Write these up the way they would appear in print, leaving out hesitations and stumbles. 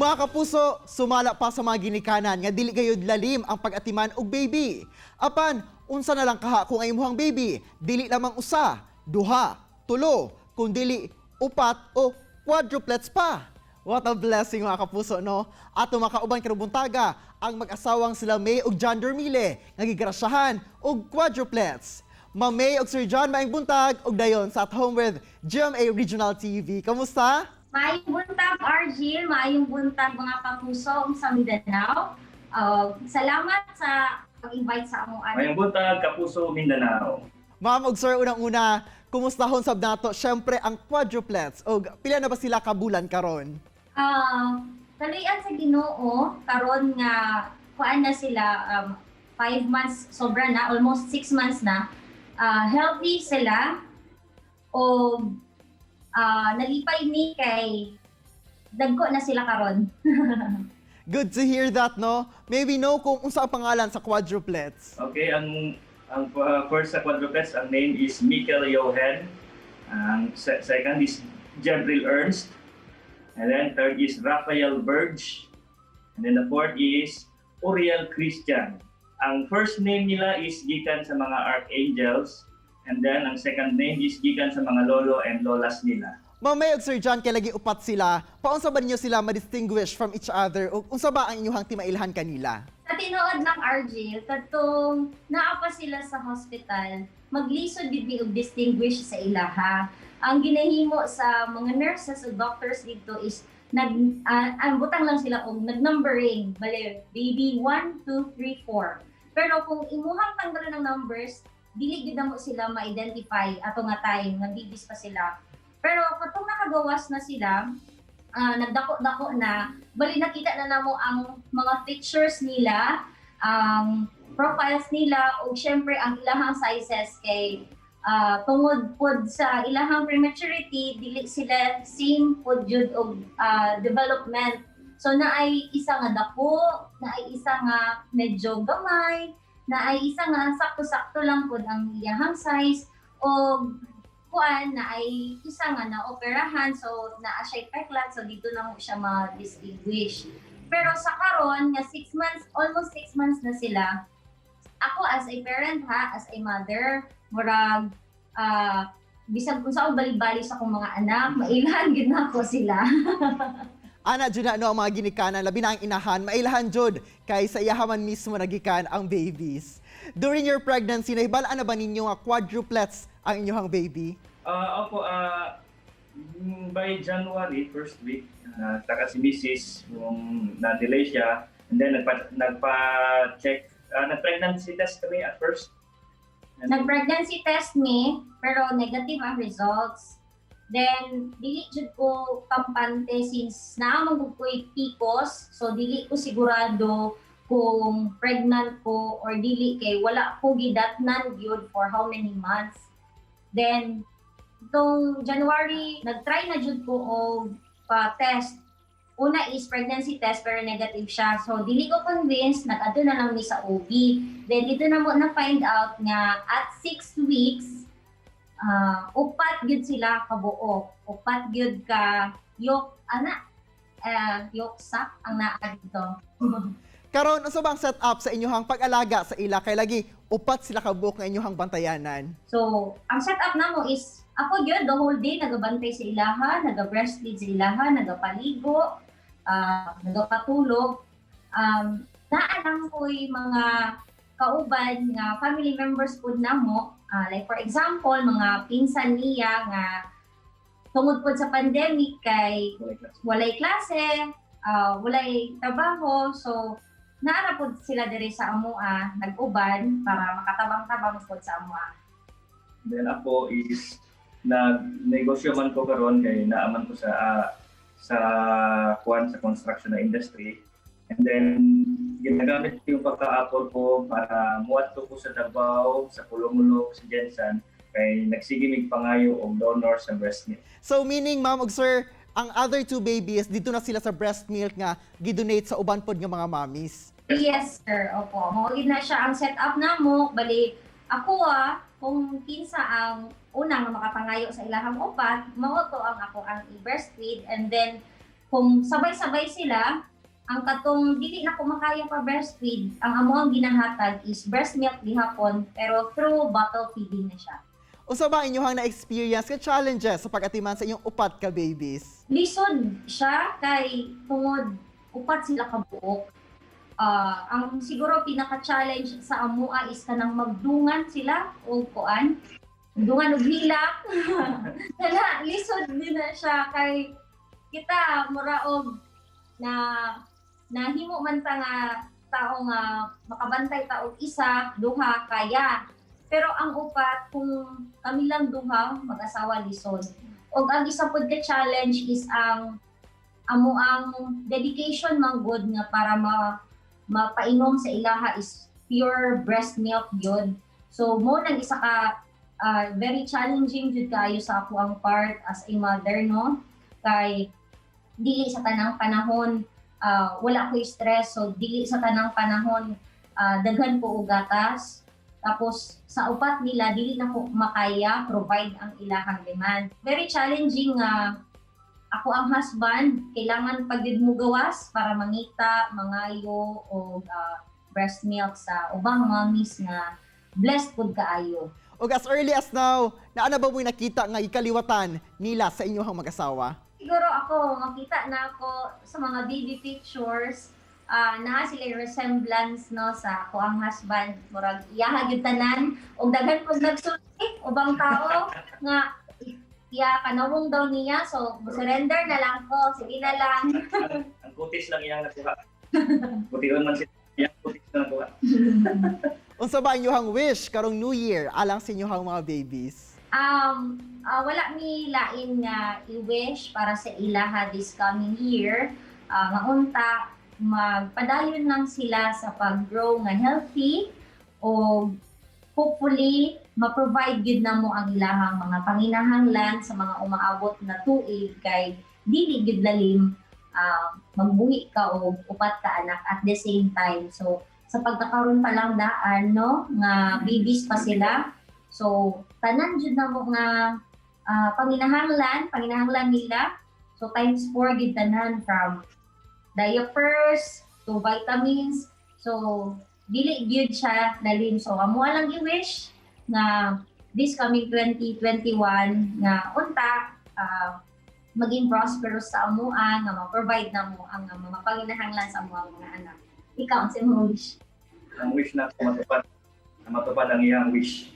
Mga kapuso, sumala pa sa mga ginikanan nga dili gayud lalim ang pag-atiman og baby. Apan, unsa na lang kaha kung ang imuhang baby dili lamang usa, duha, tulo, kung dili upat o quadruplets pa? What a blessing, mga kapuso, no? Ato makauban karong buntaga ang mag-asawang sila May ug John Dormile nga gigrasyahan og quadruplets. Ma'am May ug Sir John, maayong buntag ug dayon sa At Home with GMA Regional TV. Kamusta? Maayong buntag, Argil. Maayong buntag, mga kapuso sa Mindanao. Salamat sa pag-invite sa among ano. Maayong buntag, Kapuso Mindanao. Ma'am ug sir, unang-una, kumustahon sab nato syempre ang quadruplets og pila na ba sila ka bulan karon? Kaluy-an sa Ginoo, karon nga kuan na sila, 5 months sobra na, almost 6 months na. Healthy sila o nalipay mi kay dagko na sila karon. Good to hear that, no? May we know kung unsa ang pangalan sa quadruplets? Okay, ang first sa quadruplets, ang name is Michael Johan. Ang second is Jabril Ernst. And then third is Raphael Verge. And then the fourth is Uriel Christian. Ang first name nila is gikan sa mga archangels. And then ang second name is gikan sa mga lolo and lolas nila. Ma'am May ug Sir John, kay lagi upat sila. Paunsa ba ninyo sila ma-distinguish from each other ug unsa ba ang inyong timailhan kanila? Sa tinuod lang, Argil, katong naa pa sila sa hospital, maglisod gid mi og distinguish sa ilaha. Ang ginahimo sa mga nurses o doctors dito is nag ang butang lang sila og nag-numbering, bale baby 1 2 3 4. Pero kung imuhang tanggalon ng numbers, dili gid mo sila ma-identify ato nga time nga babies pa sila. Pero katong nakagawas na sila, nagdako-dako na, bali nakita na namo ang mga pictures nila, ang profiles nila ug syempre ang ilahang sizes kay tungod pod sa ilahang prematurity, dili sila same pod jud og development. So naay isa nga dako, naay isa nga medyo gamay, naay isa nga sakto-sakto lang pod ang iyahang size og kuan, naay isa nga na operahan, so naa siya peklat, so dito na mo siya ma-distinguish. Pero sa karon nga 6 months, almost 6 months na sila, ako as a parent ha, as a mother, murag bisag kung saan bali-bali sa akong mga anak, mailhan gid nako sila. Ana jud na, no, ang mga ginikanan, labi na ang inahan, mailhan jud kay sa iyaha man mismo nagikan ang babies. During your pregnancy, nahibal-an na ba ninyo nga quadruplets ang inyong baby? Opo, by January, first week, taka si Mrs. kung na-delay siya, and then nagpa-check, nag-pregnancy test kami at first. And Nag-pregnancy test mi, pero negative ang results. Then, dili jud ko kampante since naa man gud ko'y PCOS, so dili ko sigurado kung pregnant ko or dili kay wala ko gidatnan gyud for how many months. Then, itong January, nag-try na jud ko og pa-test. Una is pregnancy test pero negative siya. So, dili ko convinced, nag-adto na lang mi sa OB. Then, dito na mo na find out nga at 6 weeks, upat gyud sila kabuo. Upat gyud ka yolk, ana, yolk sac ang naa dito. Karon, unsa ba ang setup sa inyong pag-alaga sa ila kay lagi upat sila kabuok nga inyong bantayanan? So, ang setup namo is ako gyud the whole day nagabantay sa ilaha, naga-breastfeed sa ilaha, nagapaligo, nagapatulog. Naa lang ko'y mga kauban nga family members pud namo. Like for example, mga pinsan niya nga tungod pod sa pandemic kay walay class. Walay klase, walay trabaho, so naa ra pod sila diri sa amoa nag-uban para makatabang-tabang pod sa amoa. Then ako is nag-negosyo man ko karon kay naaman ko sa kuan sa construction na industry. And then ginagamit ko yung pagka-apor ko para muadto ko sa Davao, sa Pulomulok, sa GenSan kay nagsige mig pangayo og donor sa breast milk. So meaning, ma'am ug sir, ang other two babies dito na sila sa breast milk nga gidonate sa uban pod nga mga mommies. Yes, sir. Opo. Mao gid na siya ang setup namo. Bali, ako kung kinsa ang una nga makapangayo sa ilahang upat, mao to ang ako ang i-breastfeed and then Kung sabay-sabay sila, ang katong dili na ko makaya pa breastfeed, ang amo ang ginahatag is breast milk gihapon, pero through bottle feeding na siya. Unsa ba inyong na-experience ka challenges sa pag-atiman sa inyong upat ka babies? Lisod siya kay tungod upat sila kabuok. Ang siguro pinaka-challenge sa amua is kanang magdungan sila og kuan. Dungan og hilak. Kana lisod din na siya kay kita mura og na nahimo man ta nga tao nga makabantay ta og isa, duha kaya. Pero ang upat, kung kami lang duha mag-asawa, lisod. Og ang isa pud ka challenge is ang amo ang dedication man gud nga para mapainom sa ilaha is pure breast milk yun. So mo nang isa ka very challenging jud kaayo sa ako ang part as a mother, no, kay dili sa tanang panahon wala ko stress, so dili sa tanang panahon daghan ko og gatas. Tapos sa upat nila, dili na ko makaya provide ang ilahang demand. Very challenging nga ako ang husband kailangan pag mo gawas para mangita, mangayo og breast milk sa ubang mommies nga blessed pud kaayo. Ug as early as now, naa na ba mo'y nakita nga ikaliwatan nila sa inyong mag-asawa? Siguro ako, makita na ako sa mga baby pictures, naa sila resemblance, no, sa ako ang husband. Murag iyaha gyud tanan ug daghan pud nagsulti ubang tao nga iya kanawong daw niya, so surrender na lang ko, sige na lang. Ang kutis lang iyang nakuha. Kutihon man siya. Iyang kutis na nakuha. Unsa ba inyong wish karong New Year alang sa inyong mga babies? Wala mi lain nga i-wish para sa ilaha this coming year. Nga unta magpadayon lang sila sa pag-grow nga healthy o hopefully ma-provide gyud namo ang ilahang mga panginahanglan sa mga umaabot na tuig kay dili gyud lalim magbuhi ka og upat ka anak at the same time. So sa pagkakaroon pa lang daan, no, nga babies pa sila. So tanan jud namo nga panginahanglan nila. So times 4 gid tanan, from diapers to vitamins. So dili gyud siya lalim. So amo lang i-wish nga this coming 2021 nga unta maging prosperous sa amoa nga ma-provide namo ang mga panginahanglan sa amoang mga anak. Ikaw, ang imong wish? Ang wish na matupad. Matupad ang iyang wish.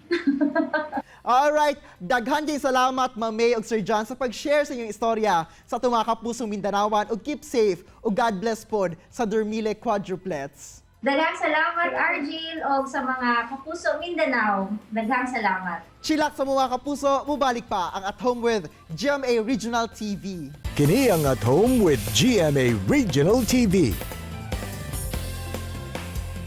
Alright, daghan kay salamat, Ma'am May ug Sir John, sa pag-share sa inyong istorya sa atong mga kapusong Mindanaoan, ug keep safe ug God bless pod sa Dormile Quadruplets. Daghang salamat, Argil, og sa mga kapuso Mindanao. Daghang salamat. Chilak sa mga kapuso, mubalik pa ang At Home with GMA Regional TV. Kini ang At Home with GMA Regional TV.